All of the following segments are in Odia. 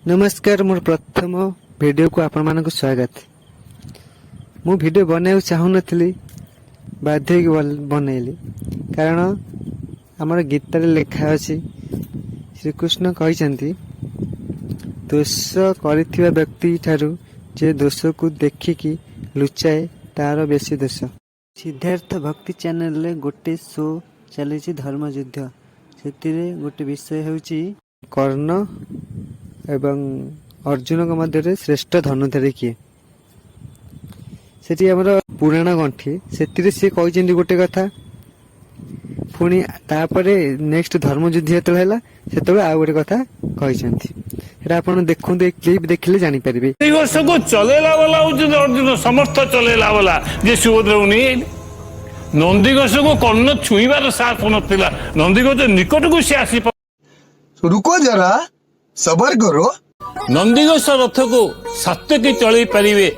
ନମସ୍କାର, ମୋର ପ୍ରଥମ ଭିଡ଼ିଓକୁ ଆପଣମାନଙ୍କୁ ସ୍ୱାଗତ। ମୁଁ ଭିଡ଼ିଓ ବନାଇବାକୁ ଚାହୁଁନଥିଲି, ବାଧ୍ୟ ହେଇକି ବନେଇଲି। କାରଣ ଆମର ଗୀତାରେ ଲେଖା ଅଛି, ଶ୍ରୀକୃଷ୍ଣ କହିଛନ୍ତି, ଦୋଷ କରିଥିବା ବ୍ୟକ୍ତି ଠାରୁ ଯେ ଦୋଷକୁ ଦେଖିକି ଲୁଚାଏ, ତାର ବେଶୀ ଦୋଷ। ସିଦ୍ଧାର୍ଥ ଭକ୍ତି ଚ୍ୟାନେଲରେ ଗୋଟେ ଶୋ ଚାଲିଛି, ଧର୍ମଯୁଦ୍ଧ। ସେଥିରେ ଗୋଟେ ବିଷୟ ହେଉଛି କର୍ଣ୍ଣ ଏବଂ ଅର୍ଜୁନଙ୍କ ମଧ୍ୟରେ ଶ୍ରେଷ୍ଠ ଧନୁଧାରୀ କିଏ। ସେଠି ଆମର ପୁରାଣ ଗଣ୍ଠି, ସେଥିରେ ସିଏ କହିଛନ୍ତି ଗୋଟେ କଥା। ପୁଣି ତାପରେ ନେକ୍ସଟ ଧର୍ମଯୁଦ୍ଧ ଯେତେବେଳେ ହେଲା, ସେତେବେଳେ ଆଉ ଗୋଟେ କଥା କହିଛନ୍ତି। ସେଟା ଆପଣ ଦେଖନ୍ତୁ, ଏ କ୍ଲିପ୍ ଦେଖିଲେ ଜାଣିପାରିବେ। ନନ୍ଦିଘୋଷକୁ ଚଲେଇଲା ବାଲା ହଉଛନ୍ତି ଅର୍ଜୁନ, ସମର୍ଥ ଚଲେଇଲା ବାଲା ଯେ ସୁଭଦ୍ରାକୁ ନେଇ ଆଇଲେ। ନନ୍ଦିଘୋଷକୁ କର୍ଣ୍ଣ ଛୁଇଁବାର ସାହସ ନଥିଲା। ନନ୍ଦିଘୋଷ ନିକଟକୁ ସେ ଆସି रुको जरा, सबर करो। ନନ୍ଦିଘୋଷ ରଥକୁ ସାତ୍ୟକୀ ଚଳେଇ ପାରିବେ,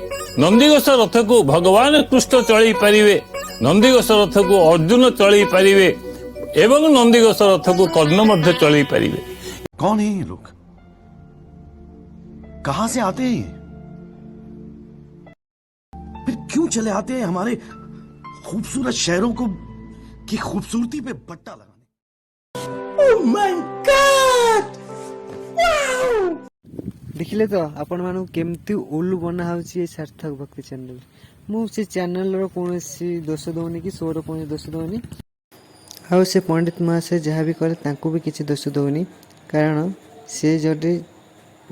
ନନ୍ଦିଘୋଷ ରଥକୁ ଭଗବାନ କୃଷ୍ଣ ଚଳେଇ ପାରିବେ, ନନ୍ଦିଘୋଷ ରଥକୁ ଅର୍ଜୁନ ଚଳେଇ ପାରିବେ ଏବଂ ନନ୍ଦିଘୋଷ ରଥକୁ କର୍ଣ୍ଣ ମଧ୍ୟ ଚଳେଇ ପାରିବେ। कौन है ये लोग? कहां से आते हैं ये? फिर क्यों चले आते हैं हमारे खूबसूरत शहरों को की खूबसूरती पे बट्टा लगाने? ଦେଖିଲେ ତ ଆପଣମାନଙ୍କୁ କେମିତି ଉଲ୍ଲୁ ବନା ହେଉଛି ଏ ସାର୍ଥକ ଭକ୍ତି ଚ୍ୟାନେଲ। ମୁଁ ସେ ଚ୍ୟାନେଲର କୌଣସି ଦୋଷ ଦେଉନି କି ଶୋର କୌଣସି ଦୋଷ ଦେଉନି। ଆଉ ସେ ପଣ୍ଡିତ ମହାଶୟ ଯାହା ବି କରେ, ତାଙ୍କୁ ବି କିଛି ଦୋଷ ଦେଉନି। କାରଣ ସେ ଯଦି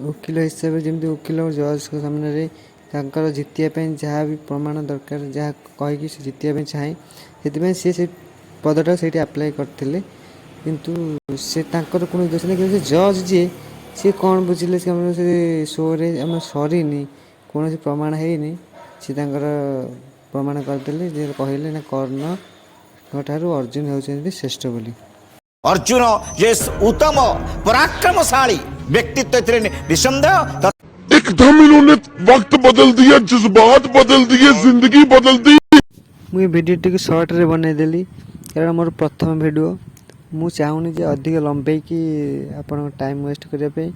ଓକିଲ ହିସାବରେ, ଯେମିତି ଓକିଲ ଜଜ୍ଙ୍କ ସାମ୍ନାରେ ତାଙ୍କର ଜିତିବା ପାଇଁ ଯାହା ବି ପ୍ରମାଣ ଦରକାର, ଯାହା କହିକି ସେ ଜିତିବା ପାଇଁ ଚାହେଁ, ସେଥିପାଇଁ ସେ ସେ ପଦଟା ସେଇଠି ଆପ୍ଲାଏ କରିଥିଲେ। କିନ୍ତୁ ସେ ତାଙ୍କର କୌଣସି ଦୋଷ ନାହିଁ। କିନ୍ତୁ ସେ ଜଜ୍ ଯିଏ, ସିଏ କ'ଣ ବୁଝିଲେ? ସେ ଆମର ସେ ଶୋରେ ଆମ ସରିନି, କୌଣସି ପ୍ରମାଣ ହେଇନି, ସେ ତାଙ୍କର ପ୍ରମାଣ କରିଦେଲେ ଯେ କହିଲେ ନା କର୍ଣ୍ଣଙ୍କ ଠାରୁ ଅର୍ଜୁନ ହେଉଛନ୍ତି ଶ୍ରେଷ୍ଠ ବୋଲି। ଅର୍ଜୁନ ଯେ ଉତ୍ତମ ପରାକ୍ରମଶାଳୀ ବ୍ୟକ୍ତିତ୍ୱ, ଏଥିରେ ନିଃସନ୍ଦେହ। एकदम इन्होंने वक्त बदल दिया, जज्बात बदल दिए, जिंदगी बदल दी। ମୁଁ ଏ ଭିଡ଼ିଓଟିକୁ ସର୍ଟରେ ବନେଇଦେଲି, କାରଣ ମୋର ପ୍ରଥମ ଭିଡ଼ିଓ। ମୁଁ ଚାହୁଁନି ଯେ ଅଧିକ ଲମ୍ବେଇକି ଆପଣଙ୍କ ଟାଇମ୍ ୱେଷ୍ଟ କରିବା ପାଇଁ,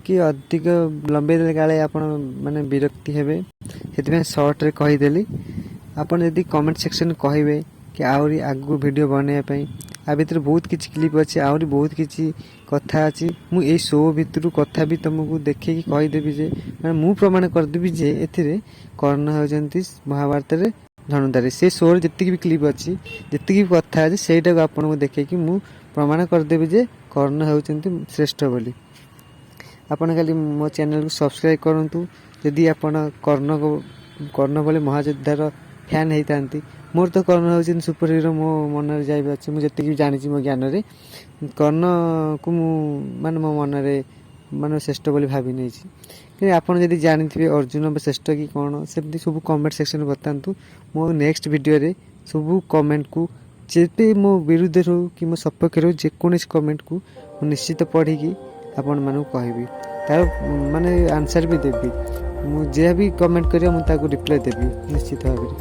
କି ଅଧିକ ଲମ୍ବେଇ ଦେଲେ କାଳେ ଆପଣ ମାନେ ବିରକ୍ତି ହେବେ। ସେଥିପାଇଁ ସର୍ଟରେ କହିଦେଲି। ଆପଣ ଯଦି କମେଣ୍ଟ ସେକ୍ସନ୍ କହିବେ କି ଆହୁରି ଆଗକୁ ଭିଡ଼ିଓ ବନେଇବା ପାଇଁ, ଆ ଭିତରେ ବହୁତ କିଛି କ୍ଲିପ୍ ଅଛି, ଆହୁରି ବହୁତ କିଛି କଥା ଅଛି। ମୁଁ ଏଇ ଶୋ ଭିତରୁ କଥା ବି ତୁମକୁ ଦେଖେଇକି କହିଦେବି ଯେ ମାନେ ମୁଁ ପ୍ରମାଣ କରିଦେବି ଯେ ଏଥିରେ କର୍ଣ୍ଣ ହେଉଛନ୍ତି ମହାଭାରତରେ ଧନୁଧାରୀ। ସେ ଶୋରେ ଯେତିକି ବି କ୍ଲିପ୍ ଅଛି, ଯେତିକି ବି କଥା ଅଛି, ସେଇଟାକୁ ଆପଣଙ୍କୁ ଦେଖେଇକି ମୁଁ ପ୍ରମାଣ କରିଦେବି ଯେ କର୍ଣ୍ଣ ହେଉଛନ୍ତି ଶ୍ରେଷ୍ଠ ବୋଲି। ଆପଣ ଖାଲି ମୋ ଚ୍ୟାନେଲକୁ ସବସ୍କ୍ରାଇବ୍ କରନ୍ତୁ, ଯଦି ଆପଣ କର୍ଣ୍ଣ ଭଳି ମହାଯୋଦ୍ଧାର ଫ୍ୟାନ୍ ହେଇଥାନ୍ତି। ମୋର ତ କର୍ଣ୍ଣ ହେଉଛନ୍ତି ସୁପର ହିରୋ ମୋ ମନରେ ଯାଇ ବି ଅଛି। ମୁଁ ଯେତିକି ବି ଜାଣିଛି, ମୋ ଜ୍ଞାନରେ କର୍ଣ୍ଣକୁ ମୁଁ ମାନେ ମୋ ମନରେ ମାନେ ଶ୍ରେଷ୍ଠ ବୋଲି ଭାବି ନେଇଛି। କିନ୍ତୁ ଆପଣ ଯଦି ଜାଣିଥିବେ ଅର୍ଜୁନ ଶ୍ରେଷ୍ଠ କି କ'ଣ, ସେମିତି ସବୁ କମେଣ୍ଟ ସେକ୍ସନରେ ବତାନ୍ତୁ। ମୋ ନେକ୍ସଟ ଭିଡ଼ିଓରେ ସବୁ କମେଣ୍ଟକୁ, ଯେତେ ମୋ ବିରୁଦ୍ଧରେ ହଉ କି ମୋ ସପକ୍ଷରେ ହଉ, ଯେକୌଣସି କମେଣ୍ଟକୁ ମୁଁ ନିଶ୍ଚିତ ପଢ଼ିକି ଆପଣମାନଙ୍କୁ କହିବି, ତାର ମାନେ ଆନ୍ସର୍ ବି ଦେବି। ମୁଁ ଯାହା ବି କମେଣ୍ଟ କରିବ, ମୁଁ ତାକୁ ରିପ୍ଲାଏ ଦେବି ନିଶ୍ଚିତ ଭାବରେ।